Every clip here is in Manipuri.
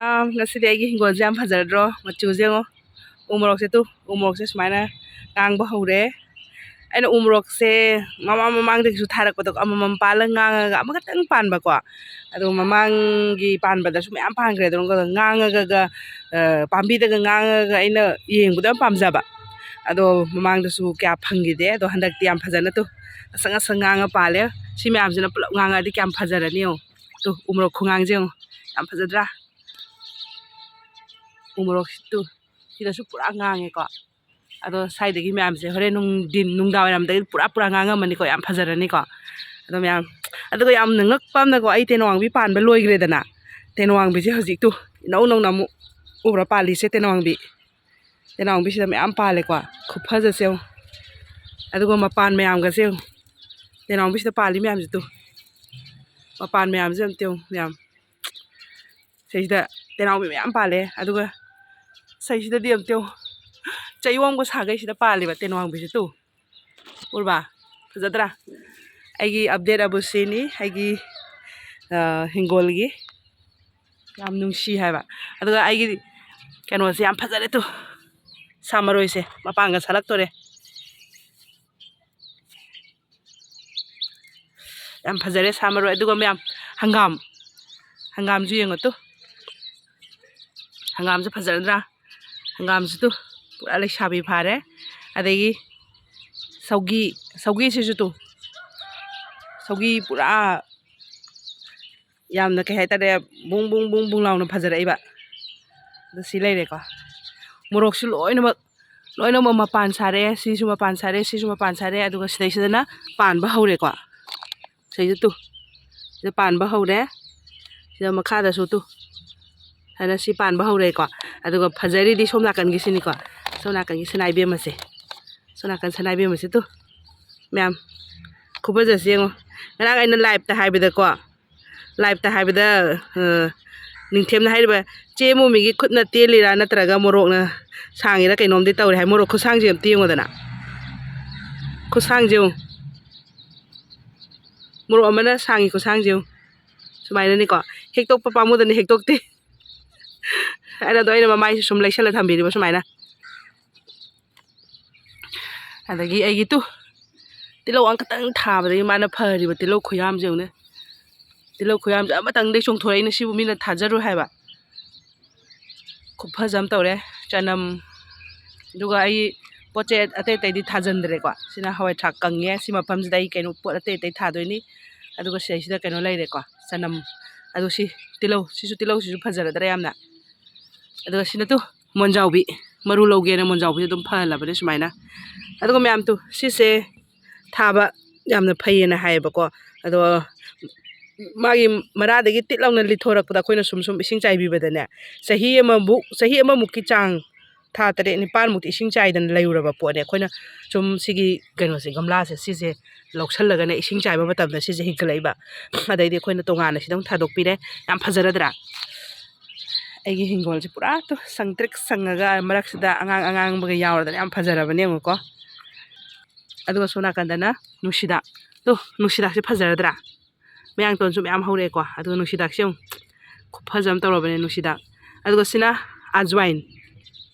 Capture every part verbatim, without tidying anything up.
ꯑꯥ, ꯉꯁꯤꯗꯤ ꯑꯩꯒꯤ ꯍꯤꯡꯒꯣꯜꯁꯦ ꯌꯥꯝ ꯐꯖꯗ꯭ꯔꯣ? ꯃꯆꯨꯁꯦ ꯌꯦꯡꯉꯣ꯫ ꯎ ꯃꯣꯔꯣꯛꯁꯦ ꯇꯨ, ꯎ ꯃꯣꯔꯣꯛꯁꯦ ꯁꯨꯃꯥꯏꯅ ꯉꯥꯡꯕ ꯍꯧꯔꯦ꯫ ꯑꯩꯅ ꯎ ꯃꯣꯔꯣꯛꯁꯦ ꯃꯃꯥꯡ ꯃꯃꯥꯡꯗꯒꯤꯁꯨ ꯊꯥꯔꯛꯄꯗꯣ ꯑꯃꯃꯝ ꯄꯥꯜꯂ ꯉꯥꯡꯉꯒ ꯑꯃꯈꯛꯇꯪ ꯄꯥꯟꯕꯀꯣ꯫ ꯑꯗꯣ ꯃꯃꯥꯡꯒꯤ ꯄꯥꯟꯕꯗꯁꯨ ꯃꯌꯥꯝ ꯄꯥꯟꯈ꯭ꯔꯦ꯫ ꯑꯗꯨꯝ ꯉꯥꯡꯉꯒ, ꯑ, ꯄꯥꯝꯕꯤꯗꯒ ꯉꯥꯡꯉꯒ ꯑꯩꯅ ꯌꯦꯡꯕꯗꯣ ꯌꯥꯝ ꯄꯥꯝꯖꯕ꯫ ꯑꯗꯣ ꯃꯃꯥꯡꯗꯁꯨ ꯀꯌꯥ ꯐꯪꯈꯤꯗꯦ꯫ ꯑꯗꯣ ꯍꯟꯗꯛꯇꯤ ꯌꯥꯝ ꯐꯖꯅ ꯇꯨ, ꯉꯁꯪ ꯉꯁꯪ ꯉꯥꯡꯉ ꯄꯥꯜꯂꯦ꯫ ꯁꯤ ꯃꯌꯥꯝꯁꯤꯅ ꯄꯨꯂꯞ ꯉꯥꯡꯉꯛꯑꯗꯤ ꯀꯌꯥꯝ ꯐꯖꯔꯅꯤ ꯌꯦꯡꯉꯣ꯫ ꯇꯨ, ꯎ ꯃꯣꯔꯣꯛ ꯈꯨꯉꯥꯡꯁꯦ ꯌꯦꯡꯉꯣ꯫ ꯌꯥꯝ ꯐꯖꯗ꯭ꯔꯥ? ꯎ ꯃꯣꯔꯣꯛꯁꯤ ꯇꯨ, ꯁꯤꯗꯁꯨ ꯄꯨꯔꯥ ꯉꯥꯡꯉꯦꯀꯣ꯫ ꯑꯗꯣ ꯁ꯭ꯋꯥꯏꯗꯒꯤ ꯃꯌꯥꯝꯁꯦ ꯍꯣꯔꯦꯟ ꯅꯨꯡꯊꯤꯟ, ꯅꯨꯡꯗꯥꯡ ꯋꯥꯏꯔꯝꯗꯒꯤ ꯄꯨꯔꯥ, ꯄꯨꯔꯥ ꯉꯥꯡꯉꯝꯃꯅꯤꯀꯣ꯫ ꯌꯥꯝ ꯐꯖꯔꯅꯤꯀꯣ꯫ ꯑꯗꯣ ꯃꯌꯥꯝ, ꯑꯗꯨꯒ ꯌꯥꯝꯅ ꯉꯛꯄ ꯑꯃꯅꯀꯣ, ꯑꯩ ꯇꯦꯅꯧꯋꯥꯡꯕꯤ ꯄꯥꯟꯕ ꯂꯣꯏꯈ꯭ꯔꯦꯗꯅ, ꯇꯦꯅꯧꯋꯥꯡꯕꯤꯁꯦ ꯍꯧꯖꯤꯛꯇꯨ ꯏꯅꯧ ꯅꯧꯅ ꯑꯃꯨꯛ ꯎꯕ꯭ꯔꯥ ꯄꯥꯜꯂꯤꯁꯦ ꯇꯦꯅꯧꯋꯥꯡꯕꯤ? ꯇꯦꯅꯧꯋꯥꯡꯕꯤꯁꯤꯗ ꯃꯌꯥꯝ ꯄꯥꯜꯂꯦꯀꯣ꯫ ꯈꯨꯐꯖꯁꯦ ꯌꯦꯡꯉꯨ꯫ ꯑꯗꯨꯒ ꯃꯄꯥꯟ ꯃꯌꯥꯝꯒꯁꯦ ꯌꯦꯡꯉꯨ꯫ ꯇꯦꯅꯧꯋꯥꯡꯕꯤꯁꯤꯗ ꯄꯥꯜꯂꯤ ꯃꯌꯥꯝꯁꯦ ꯇꯨ꯫ ꯃꯄꯥꯟ ꯃꯌꯥꯝꯁꯦ ꯑꯝꯇ ꯌꯦꯡꯉꯨ ꯃꯌꯥꯝ꯫ ꯁꯤꯁꯤꯗ ꯇꯦꯅꯧꯋꯥꯡꯕꯤ ꯃꯌꯥꯝ ꯄꯥꯜꯂꯦ꯫ ꯑꯗꯨꯒ ꯁꯤꯁꯤꯗꯗꯤ ꯑꯝꯇ ꯌꯦꯡꯉꯨ꯫ ꯆꯌꯣꯝꯒ ꯁꯥꯒꯩꯁꯤꯗ ꯄꯥꯜꯂꯦꯕ ꯇꯦꯅꯧꯋꯥꯡꯕꯤꯁꯦ ꯇꯨ꯫ ꯎꯔꯕ? ꯐꯖꯗ꯭ꯔꯥ? ꯑꯩꯒꯤ update ꯑꯕꯨ ꯁꯤꯅꯤ, ꯑꯩꯒꯤ, ꯑ, ꯍꯤꯡꯒꯣꯜꯒꯤ꯫ ꯌꯥꯝ ꯅꯨꯡꯁꯤ ꯍꯥꯏꯕ꯫ ꯑꯗꯨꯒ ꯑꯩꯒꯤ ꯀꯩꯅꯣꯁꯦ ꯌꯥꯝ ꯐꯖꯔꯦ ꯇꯨ꯫ ꯁꯥ ꯃꯔꯣꯏꯁꯦ ꯃꯄꯥꯟꯒ ꯁꯥꯠꯂꯛꯇꯣꯔꯦ꯫ ꯌꯥꯝ ꯐꯖꯔꯦ ꯁꯥ ꯃꯔꯣꯏ꯫ ꯑꯗꯨꯒ ꯃꯌꯥꯝ, ꯍꯪꯒꯥꯝ, ꯍꯪꯒꯥꯝꯁꯨ ꯌꯦꯡꯉꯣ ꯇꯨ꯫ ꯍꯪꯒꯥꯝꯁꯨ ꯐꯖꯔꯗ꯭ꯔꯥ? ꯍꯪꯒꯥꯝꯁꯨ ꯇꯨ, ꯄꯨꯔꯥ ꯂꯩꯁꯥꯕꯤ ꯐꯥꯔꯦ꯫ ꯑꯗꯒꯤ ꯁꯧꯒꯤ, ꯁꯧꯒꯤꯁꯤꯁꯨ ꯇꯨ, ꯁꯧꯒꯤ ꯄꯨꯔꯥ ꯌꯥꯝꯅ, ꯀꯩ ꯍꯥꯏꯇꯥꯔꯦ, ꯕꯨꯡ ꯕꯨꯡ ꯕꯨꯡ ꯕꯨꯡ ꯂꯥꯎꯅ ꯐꯖꯔꯛꯏꯕ꯫ ꯑꯗꯨ ꯁꯤ ꯂꯩꯔꯦꯀꯣ꯫ ꯃꯣꯔꯣꯛꯁꯨ ꯂꯣꯏꯅꯃꯛ, ꯂꯣꯏꯅꯃꯛ ꯃꯄꯥꯟ ꯁꯥꯔꯦ꯫ ꯁꯤꯁꯨ ꯃꯄꯥꯟ ꯁꯥꯔꯦ, ꯁꯤꯁꯨ ꯃꯄꯥꯟ ꯁꯥꯔꯦ꯫ ꯑꯗꯨꯒ ꯁꯤꯗꯩꯁꯤꯗꯅ ꯄꯥꯟꯕ ꯍꯧꯔꯦꯀꯣ꯫ ꯁꯤꯗꯩꯁꯤꯗ ꯇꯨ, ꯁꯤꯗ ꯄꯥꯟꯕ ꯍꯧꯔꯦ꯫ ꯁꯤꯗ ꯃꯈꯥꯗꯁꯨ ꯇꯨ, ꯍꯥꯏꯅ ꯁꯤ ꯄꯥꯟꯕ ꯍꯧꯔꯦꯀꯣ꯫ ꯑꯗꯨꯒ ꯐꯖꯔꯤꯗꯤ ꯁꯣꯝ ꯅꯥꯀꯟꯒꯤꯁꯤꯅꯤꯀꯣ꯫ ꯁꯣꯝ ꯅꯥꯀꯟꯒꯤ ꯁꯅꯥ ꯏꯕꯦꯝꯃꯁꯦ, ꯁꯣꯝ ꯅꯥꯀꯟ ꯁꯅꯥ ꯏꯕꯦꯝꯃꯁꯦ ꯇꯨ꯫ ꯃꯌꯥꯝ, ꯈꯨꯐꯖꯁꯦ ꯌꯦꯡꯉꯣ꯫ ꯉꯔꯥꯡ ꯑꯩꯅ liveꯇ ꯍꯥꯏꯕꯗꯀꯣ, liveꯇ ꯍꯥꯏꯕꯗ, ꯑ, ꯅꯤꯡꯊꯦꯝꯅ ꯍꯥꯏꯔꯤꯕ, "ꯆꯦ ꯃꯣꯃꯤꯒꯤ ꯈꯨꯠꯅ ꯇꯦꯜꯂꯤꯔꯥ ꯅꯠꯇ꯭ꯔꯒ ꯃꯣꯔꯣꯛꯅ ꯁꯥꯡꯉꯤꯔꯥ ꯀꯩꯅꯣꯝꯗꯤ ꯇꯧꯔꯦ" ꯍꯥꯏ꯫ ꯃꯣꯔꯣꯛ ꯈꯨꯁꯥꯡꯁꯦ ꯑꯝꯇ ꯌꯦꯡꯉꯣꯗꯅ꯫ ꯈꯨꯁꯥꯡꯁꯦ ꯌꯦꯡꯉꯨ꯫ ꯃꯣꯔꯣꯛ ꯑꯃꯅ ꯁꯥꯡꯉꯤ ꯈꯨꯁꯥꯡꯁꯦ ꯌꯦꯡꯉꯨ꯫ ꯁꯨꯃꯥꯏꯅꯅꯤꯀꯣ꯫ ꯍꯦꯛꯇꯣꯛꯄ ꯄꯥꯝꯃꯨꯗꯅ ꯍꯦꯛꯇꯣꯛꯇꯦ꯫ ꯑꯩꯅ ꯑꯗꯣ ꯑꯩꯅ ꯃꯃꯥꯏꯁꯦ ꯁꯨꯝ ꯂꯩꯁꯜꯂ ꯊꯝꯕꯤꯔꯤꯕ ꯁꯨꯃꯥꯏꯅ꯫ ꯑꯗꯒꯤ ꯑꯩꯒꯤ ꯇꯨ ꯇꯤꯜꯍꯧ ꯑꯃꯈꯛꯇꯪ ꯊꯥꯕꯗꯒꯤ ꯃꯥꯅ ꯐꯔꯤꯕ ꯇꯤꯜꯍꯧ ꯈꯨꯌꯥꯝꯁꯦ ꯌꯦꯡꯉꯨꯅꯦ꯫ ꯇꯤꯜꯍꯧ ꯈꯨꯌꯥꯝꯁꯦ ꯑꯃꯇꯪꯗꯩ ꯆꯣꯡꯊꯣꯔꯛꯏꯅꯦ, ꯁꯤꯕꯨ ꯃꯤꯅ ꯊꯥꯖꯔꯣꯏ ꯍꯥꯏꯕ꯫ ꯈꯨꯐꯖ ꯑꯃ ꯇꯧꯔꯦ꯫ ꯆꯅꯝ, ꯑꯗꯨꯒ ꯑꯩ ꯄꯣꯠ ꯆꯩ ꯑꯇꯩ ꯑꯇꯩꯗꯤ ꯊꯥꯖꯤꯟꯗ꯭ꯔꯦꯀꯣ꯫ ꯁꯤꯅ ꯍꯋꯥꯏ ꯊ꯭ꯔꯥꯛ ꯀꯪꯉꯦ꯫ ꯁꯤ ꯃꯐꯝꯁꯤꯗ ꯑꯩ ꯀꯩꯅꯣ ꯄꯣꯠ ꯑꯇꯩ ꯑꯇꯩ ꯊꯥꯗꯣꯏꯅꯤ꯫ ꯑꯗꯨꯒ ꯁꯤꯗꯩꯁꯤꯗ ꯀꯩꯅꯣ ꯂꯩꯔꯦꯀꯣ, ꯆꯅꯝ꯫ ꯑꯗꯨ ꯁꯤ ꯇꯤꯜꯍꯧ, ꯁꯤꯁꯨ, ꯇꯤꯜꯍꯧꯁꯤꯁꯨ ꯐꯖꯔꯗ꯭ꯔꯥ ꯌꯥꯝꯅ? ꯑꯗꯨꯒ ꯁꯤꯅ ꯇꯨ ꯃꯣꯟꯖꯥꯎꯕꯤ, ꯃꯔꯨ ꯂꯧꯒꯦꯅ ꯃꯣꯟꯖꯥꯎꯕꯤꯁꯦ ꯑꯗꯨꯝ ꯐꯍꯜꯂꯕꯅꯦ ꯁꯨꯃꯥꯏꯅ꯫ ꯑꯗꯨꯒ ꯃꯌꯥꯝ ꯇꯨ ꯁꯤꯁꯦ ꯊꯥꯕ ꯌꯥꯝꯅ ꯐꯩꯌꯦꯅ ꯍꯥꯏꯌꯦꯕꯀꯣ꯫ ꯑꯗꯣ ꯃꯥꯒꯤ ꯃꯔꯥꯗꯒꯤ ꯇꯤꯠ ꯂꯥꯎꯅ ꯂꯤꯠꯊꯣꯔꯛꯄꯗ ꯑꯩꯈꯣꯏꯅ ꯁꯨꯝ ꯁꯨꯝ ꯏꯁꯤꯡ ꯆꯥꯏꯕꯤꯕꯗꯅꯦ, ꯆꯍꯤ ꯑꯃꯃꯨꯛ, ꯆꯍꯤ ꯑꯃꯃꯨꯛꯀꯤ ꯆꯥꯡ, ꯊꯥ ꯇꯔꯦꯠ ꯅꯤꯄꯥꯜꯃꯨꯛꯇꯤ ꯏꯁꯤꯡ ꯆꯥꯏꯗꯅ ꯂꯩꯔꯨꯔꯕ ꯄꯣꯠꯅꯦ꯫ ꯑꯩꯈꯣꯏꯅ ꯁꯨꯝ ꯁꯤꯒꯤ ꯀꯩꯅꯣꯁꯦ, ꯒꯝꯂꯥꯁꯦ, ꯁꯤꯁꯦ ꯂꯧꯁꯜꯂꯒꯅꯦ ꯏꯁꯤꯡ ꯆꯥꯏꯕ ꯃꯇꯝꯗ ꯁꯤꯁꯦ ꯍꯤꯡꯒꯠꯂꯛꯏꯕ꯫ ꯑꯗꯩꯗꯤ ꯑꯩꯈꯣꯏꯅ ꯇꯣꯉꯥꯟꯅ ꯁꯤꯗ ꯑꯃꯨꯛ ꯊꯥꯗꯣꯛꯄꯤꯔꯦ꯫ ꯌꯥꯝ ꯐꯖꯔꯗ꯭ꯔꯥ? ꯑꯩꯒꯤ ꯍꯤꯡꯒꯣꯜꯁꯦ ꯄꯨꯔꯥ ꯇꯨ ꯁꯪꯇ꯭ꯔꯤꯛ ꯁꯪꯉꯒ ꯃꯔꯛꯁꯤꯗ ꯑꯉꯥꯡ ꯑꯉꯥꯡꯕꯒ ꯌꯥꯎꯔꯗꯅ ꯌꯥꯝ ꯐꯖꯔꯕꯅꯦ, ꯌꯦꯡꯉꯨꯀꯣ꯫ ꯑꯗꯨꯒ ꯁꯣꯝ ꯅꯥꯀꯟꯗꯅ ꯅꯨꯡꯁꯤꯗꯥꯛ꯫ ꯇꯨ, ꯅꯨꯡꯁꯤꯗꯥꯛꯁꯦ ꯐꯖꯔꯗ꯭ꯔꯥ? ꯃꯌꯥꯡꯇꯣꯟꯁꯨ ꯃꯌꯥꯝ ꯍꯧꯔꯛꯑꯦꯀꯣ꯫ ꯑꯗꯨꯒ ꯅꯨꯡꯁꯤꯗꯥꯛꯁꯦ ꯌꯦꯡꯉꯨ, ꯈꯨꯐꯖ ꯑꯃ ꯇꯧꯔꯕꯅꯦ ꯅꯨꯡꯁꯤꯗꯥꯛ꯫ ꯑꯗꯨꯒ ꯁꯤꯅ ꯑꯖꯋꯥꯏꯟ,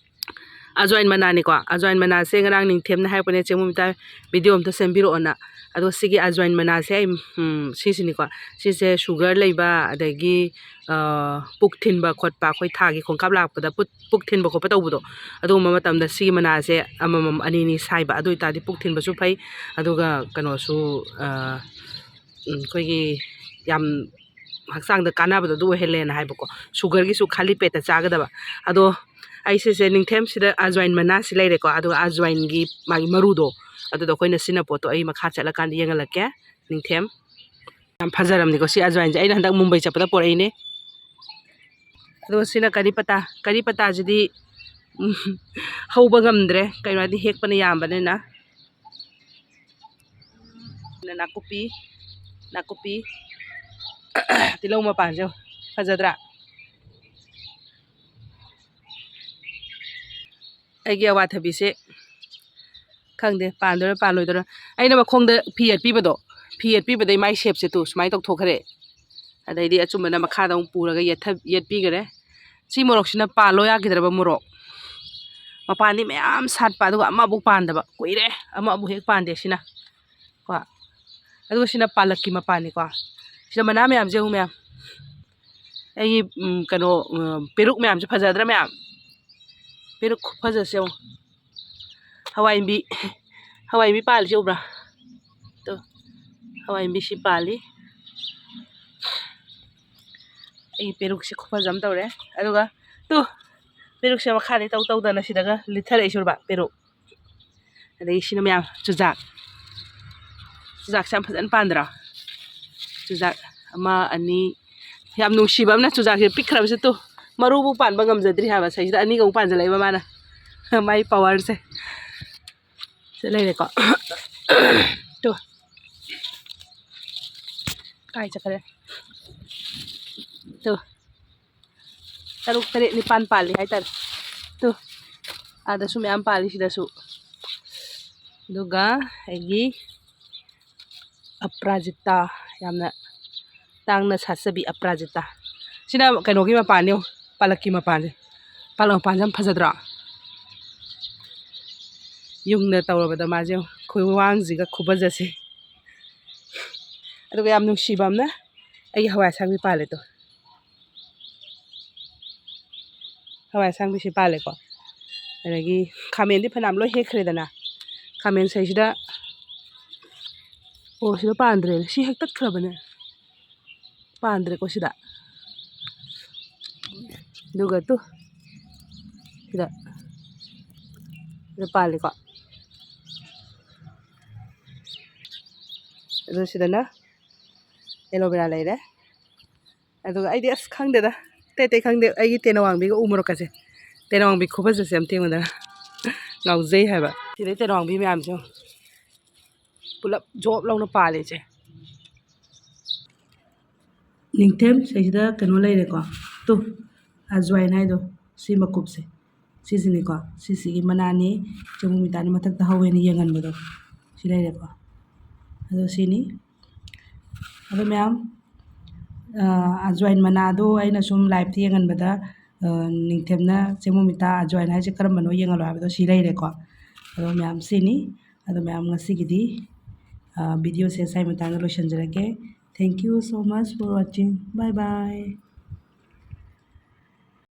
ꯑꯖꯋꯥꯏꯟ ꯃꯅꯥꯅꯤꯀꯣ꯫ ꯑꯖꯋꯥꯏꯟ ꯃꯅꯥꯁꯦ ꯉꯔꯥꯡ ꯅꯤꯡꯊꯦꯝꯅ ꯍꯥꯏꯔꯛꯄꯅꯦ, "ꯆꯦꯡꯕꯨꯝ ꯏꯇꯥ, ꯚꯤꯗꯤꯑꯣ ꯑꯝꯇ ꯁꯦꯝꯕꯤꯔꯛꯑꯣꯅ"꯫ ꯑꯗꯣ ꯁꯤꯒꯤ ꯑꯖꯋꯥꯏꯟ ꯃꯅꯥꯁꯦ ꯑꯩ, ꯎꯝ, ꯁꯤꯁꯤꯅꯤꯀꯣ꯫ ꯁꯤꯁꯦ ꯁꯨꯒꯔ ꯂꯩꯕ, ꯑꯗꯒꯤ, ꯑ, ꯄꯨꯛ ꯊꯤꯟꯕ ꯈꯣꯠꯄ, ꯑꯩꯈꯣꯏ ꯊꯥꯒꯤ ꯈꯣꯡꯀꯥꯞ ꯂꯥꯛꯄꯗ ꯄꯨꯠ-, ꯄꯨꯛ ꯊꯤꯟꯕ ꯈꯣꯠꯄ ꯇꯧꯕꯗꯣ, ꯑꯗꯨꯒꯨꯝꯕ ꯃꯇꯝꯗ ꯁꯤꯒꯤ ꯃꯅꯥꯁꯦ ꯑꯃꯃꯝ ꯑꯅꯤ ꯑꯅꯤ ꯁꯥꯏꯕ꯫ ꯑꯗꯨ ꯑꯣꯏꯇꯥꯔꯗꯤ ꯄꯨꯛ ꯊꯤꯟꯕꯁꯨ ꯐꯩ, ꯑꯗꯨꯒ ꯀꯩꯅꯣꯁꯨ, ꯑ, ꯎꯝ, ꯑꯩꯈꯣꯏꯒꯤ ꯌꯥꯝ ꯍꯛꯆꯥꯡꯗ ꯀꯥꯟꯅꯕꯗꯣ ꯑꯗꯨ ꯑꯣꯏꯍꯜꯂꯦꯅ ꯍꯥꯏꯕꯀꯣ꯫ ꯁꯨꯒꯔꯒꯤꯁꯨ ꯈꯥꯂꯤ ꯄꯦꯠꯇ ꯆꯥꯒꯗꯕ꯫ ꯑꯗꯣ ꯑꯩ ꯁꯤꯁꯦ ꯅꯤꯡꯊꯦꯝꯁꯤꯗ ꯑꯖꯋꯥꯏꯟ ꯃꯅꯥꯁꯤ ꯂꯩꯔꯦꯀꯣ, ꯑꯗꯨꯒ ꯑꯖꯋꯥꯏꯟꯒꯤ ꯃꯥꯒꯤ ꯃꯔꯨꯗꯣ, ꯑꯗꯨꯗꯣ ꯑꯩꯈꯣꯏꯅ ꯁꯤꯖꯤꯟꯅ ꯄꯣꯠꯇꯣ ꯑꯩ ꯃꯈꯥ ꯆꯠꯂꯀꯥꯟꯗ ꯌꯦꯡꯍꯜꯂꯛꯀꯦ꯫ ꯅꯤꯡꯊꯦꯝ꯫ ꯌꯥꯝ ꯐꯖꯔꯝꯅꯤꯀꯣ ꯁꯤ ꯑꯖꯋꯥꯏꯟꯁꯦ꯫ ꯑꯩꯅ ꯍꯟꯗꯛ ꯃꯨꯝꯕꯩ ꯆꯠꯄꯗ ꯄꯣꯔꯛꯏꯅꯦ꯫ ꯑꯗꯨꯒ ꯁꯤꯅ ꯀꯔꯤ ꯄꯇꯥ꯫ ꯀꯔꯤ ꯄꯇꯥꯁꯤꯗꯤ, ꯎꯝ, ꯍꯧꯕ ꯉꯝꯗ꯭ꯔꯦ, ꯀꯩꯅꯣ ꯍꯥꯏꯗꯤ ꯍꯦꯛꯄꯅ ꯌꯥꯝꯕꯅꯤꯅ꯫ ꯅꯥꯀꯨꯞꯄꯤ, ꯅꯥꯀꯨꯞꯄꯤ꯫ ꯇꯤꯜꯍꯧ ꯃꯄꯥꯟꯁꯦ ꯌꯦꯡꯉꯨ, ꯐꯖꯗ꯭ꯔꯥ? ꯑꯩꯒꯤ ꯑꯋꯥꯊꯕꯤꯁꯦ ꯈꯪꯗꯦ, ꯄꯥꯟꯗꯣꯏꯔꯥ ꯄꯥꯜꯂꯣꯏꯗꯣꯏꯔꯥ꯫ ꯑꯩꯅ ꯃꯈꯣꯡꯗ ꯐꯤ ꯌꯦꯠꯄꯤꯕꯗꯣ, ꯐꯤ ꯌꯦꯠꯄꯤꯕꯗꯩ ꯃꯥꯏ ꯁꯦꯞꯁꯦ ꯇꯨ ꯁꯨꯃꯥꯏꯅ ꯇꯧꯊꯣꯛꯈ꯭ꯔꯦ꯫ ꯑꯗꯩꯗꯤ ꯑꯆꯨꯝꯕꯅ ꯃꯈꯥꯗ ꯑꯃꯨꯛ ꯄꯨꯔꯒ ꯌꯦꯠꯊ-, ꯌꯦꯠꯄꯤꯈꯔꯦ꯫ ꯁꯤ ꯃꯣꯔꯣꯛꯁꯤꯅ ꯄꯥꯜꯂꯣ ꯌꯥꯈꯤꯗ꯭ꯔꯕ ꯃꯣꯔꯣꯛ꯫ ꯃꯄꯥꯟꯗꯤ ꯃꯌꯥꯝ ꯁꯥꯠꯄ, ꯑꯗꯨꯒ ꯑꯃꯐꯥꯎ ꯄꯥꯟꯗꯕ꯫ ꯀꯨꯏꯔꯦ ꯑꯃꯐꯥꯎ ꯍꯦꯛ ꯄꯥꯟꯗꯦ ꯁꯤꯅ꯫ ꯀꯣ, ꯑꯗꯨꯒ ꯁꯤꯅ ꯄꯥꯂꯛꯀꯤ ꯃꯄꯥꯟꯅꯤꯀꯣ꯫ ꯁꯤꯗ ꯃꯅꯥ ꯃꯌꯥꯝꯁꯦ ꯌꯦꯡꯉꯨ ꯃꯌꯥꯝ꯫ ꯑꯩꯒꯤ, ꯎꯝ, ꯀꯩꯅꯣ, ꯎꯝ, ꯄꯦꯔꯨꯛ ꯃꯌꯥꯝꯁꯦ ꯐꯖꯗ꯭ꯔꯥ ꯃꯌꯥꯝ? ꯄꯦꯔꯨꯛ ꯈꯨꯐꯖꯁꯦ ꯌꯦꯡꯉꯨ꯫ ꯍꯋꯥꯏ ꯃꯨꯕꯤ, ꯍꯋꯥꯏ ꯃꯨꯕꯤ ꯄꯥꯜꯂꯤꯁꯦ ꯎꯕ꯭ꯔꯥ? ꯇꯨ, ꯍꯋꯥꯏ ꯃꯨꯕꯤꯁꯤ ꯄꯥꯜꯂꯤ꯫ ꯑꯩꯒꯤ ꯄꯦꯔꯨꯛꯁꯦ ꯈꯨꯐꯖ ꯑꯃ ꯇꯧꯔꯦ꯫ ꯑꯗꯨꯒ ꯇꯨ, ꯄꯦꯔꯨꯛꯁꯦ ꯃꯈꯥꯗꯩ ꯇꯧ ꯇꯧꯗꯅ ꯁꯤꯗꯒ ꯂꯤꯠꯊꯔꯛꯏꯁꯦ ꯎꯔꯕ? ꯄꯦꯔꯨꯛ꯫ ꯑꯗꯒꯤ ꯁꯤꯅ ꯃꯌꯥꯝ ꯆꯨꯖꯥꯛ꯫ ꯆꯨꯖꯥꯛꯁꯦ ꯌꯥꯝ ꯐꯖꯅ ꯄꯥꯟꯗ꯭ꯔꯣ? ꯆꯨꯖꯥꯛ ꯑꯃ, ꯑꯅꯤ, ꯌꯥꯝ ꯅꯨꯡꯁꯤꯕ ꯑꯃꯅ ꯆꯨꯖꯥꯛꯁꯦ ꯄꯤꯛꯈ꯭ꯔꯕꯁꯦ ꯇꯨ, ꯃꯔꯨꯕꯨ ꯄꯥꯟꯕ ꯉꯝꯖꯗ꯭ꯔꯤ ꯍꯥꯏꯕ꯫ ꯁꯤꯗ ꯑꯅꯤꯒ ꯑꯃꯨꯛ ꯄꯥꯟꯖꯜꯂꯛꯏꯕ ꯃꯥꯅ꯫ ꯃꯥꯏ ꯄꯋꯥꯔꯁꯦ꯫ ꯁꯤꯗ ꯂꯩꯔꯦꯀꯣ꯫ ꯇꯨ꯫ ꯀꯥꯏ ꯆꯠꯈ꯭ꯔꯦ? ꯇꯨ꯫ ꯇꯔꯨꯛ, ꯇꯔꯦꯠ, ꯅꯤꯄꯥꯟ ꯄꯥꯜꯂꯤ ꯍꯥꯏꯇꯥꯔꯦ꯫ ꯇꯨ꯫ ꯑꯥꯗꯁꯨ ꯃꯌꯥꯝ ꯄꯥꯜꯂꯤ ꯁꯤꯗꯁꯨ꯫ ꯑꯗꯨꯒ ꯑꯩꯒꯤ ꯑꯄ꯭ꯔꯥꯖꯤꯇꯥ, ꯌꯥꯝꯅ ꯇꯥꯡꯅ ꯁꯥꯠꯆꯕꯤ ꯑꯄ꯭ꯔꯥꯖꯤꯇꯥ꯫ ꯁꯤꯅ ꯀꯩꯅꯣꯒꯤ ꯃꯄꯥꯟꯅꯤ ꯌꯦꯡꯉꯨ, ꯄꯥꯂꯛꯀꯤ ꯃꯄꯥꯟꯁꯦ꯫ ꯄꯥꯂꯛ ꯃꯄꯥꯟꯁꯦ ꯌꯥꯝ ꯐꯖꯗ꯭ꯔꯣ? ꯌꯨꯡꯅ ꯇꯧꯔꯕꯗ ꯃꯥꯁꯦ ꯌꯦꯡꯉꯨ, ꯈꯨꯋꯥꯡꯁꯤꯒ ꯈꯨꯐꯖꯁꯦ꯫ ꯑꯗꯨꯒ ꯌꯥꯝ ꯅꯨꯡꯁꯤꯕ ꯑꯃꯅ ꯑꯩꯒꯤ ꯍꯋꯥꯏ ꯑꯁꯥꯡꯕꯤ ꯄꯥꯜꯂꯦ ꯇꯣ꯫ ꯍꯋꯥꯏ ꯑꯁꯥꯡꯕꯤꯁꯤ ꯄꯥꯜꯂꯦꯀꯣ꯫ ꯑꯗꯒꯤ ꯈꯥꯃꯦꯟꯗꯤ ꯐꯅꯌꯥꯝ ꯂꯣꯏ ꯍꯦꯛꯈ꯭ꯔꯦꯗꯅ꯫ ꯈꯥꯃꯦꯟ ꯁꯩꯁꯤꯗ, ꯑꯣ, ꯁꯤꯗ ꯄꯥꯟꯗ꯭ꯔꯦꯅꯦ꯫ ꯁꯤ ꯍꯦꯛꯇꯠꯈ꯭ꯔꯕꯅꯦ꯫ ꯄꯥꯟꯗ꯭ꯔꯦꯀꯣ ꯁꯤꯗ꯫ ꯑꯗꯨꯒ ꯇꯨ, ꯁꯤꯗ, ꯁꯤꯗ ꯄꯥꯜꯂꯤꯀꯣ꯫ ꯑꯗꯨ ꯁꯤꯗꯅ ꯑꯦꯂꯣꯕꯦꯔꯥ ꯂꯩꯔꯦ꯫ ꯑꯗꯨꯒ ꯑꯩꯗꯤ ꯑꯁ ꯈꯪꯗꯦꯗ, ꯑꯇꯩ ꯑꯇꯩ ꯈꯪꯗꯦ꯫ ꯑꯩꯒꯤ ꯇꯦꯅꯋꯥꯡꯕꯤꯒ ꯎ ꯃꯣꯔꯣꯛꯀꯁꯦ, ꯇꯦꯅꯋꯥꯡꯕꯤ ꯈꯨꯐꯖꯁꯦ ꯑꯝꯇ ꯌꯦꯡꯉꯨꯗꯅ꯫ ꯉꯥꯎꯖꯩ ꯍꯥꯏꯕ꯫ ꯁꯤꯗꯩ ꯇꯦꯅꯋꯥꯡꯕꯤ ꯃꯌꯥꯝꯁꯦ ꯄꯨꯂꯞ ꯖꯣꯞ ꯂꯥꯎꯅ ꯄꯥꯜꯂꯦ ꯏꯆꯦ꯫ ꯅꯤꯡꯊꯦꯝ ꯁꯤꯗꯩꯁꯤꯗ ꯀꯩꯅꯣ ꯂꯩꯔꯦꯀꯣ꯫ ꯇꯨ, ꯑꯖꯋꯥꯏꯟ ꯍꯥꯏꯗꯣ, ꯁꯤ ꯃꯀꯨꯞꯁꯦ꯫ ꯁꯤꯁꯤꯅꯤꯀꯣ꯫ ꯁꯤꯁꯤꯒꯤ ꯃꯅꯥꯅꯤ, ꯆꯦꯡꯕꯨꯡ ꯃꯤꯇꯥꯅꯤ ꯃꯊꯛꯇ ꯍꯧꯋꯦꯅ ꯌꯦꯡꯍꯟꯕꯗꯣ꯫ ꯁꯤ ꯂꯩꯔꯦꯀꯣ꯫ ꯑꯗꯣ ꯁꯤꯅꯤ꯫ ꯑꯗꯣ ꯃꯌꯥꯝ, ꯑ, ꯑꯖꯋꯥꯏꯟ ꯃꯅꯥꯗꯣ ꯑꯩꯅ ꯁꯨꯝ liveꯇ ꯌꯦꯡꯍꯟꯕꯗ ꯅꯤꯡꯊꯦꯝꯅ ꯆꯦꯡꯃꯨꯃꯤꯇꯥ ꯑꯖꯋꯥꯏꯟ ꯍꯥꯏꯁꯦ ꯀꯔꯝꯕꯅꯣ ꯌꯦꯡꯍꯜꯂꯣ ꯍꯥꯏꯕꯗꯣ ꯁꯤ ꯂꯩꯔꯦꯀꯣ꯫ ꯑꯗꯣ ꯃꯌꯥꯝ ꯁꯤꯅꯤ꯫ ꯑꯗꯣ ꯃꯌꯥꯝ ꯉꯁꯤꯒꯤꯗꯤ videoꯁꯦ ꯁ꯭ꯋꯥꯏ ꯃꯇꯥꯡꯗ ꯂꯣꯏꯁꯤꯟꯖꯔꯒꯦ꯫ Thank you so much for watching. Bye bye.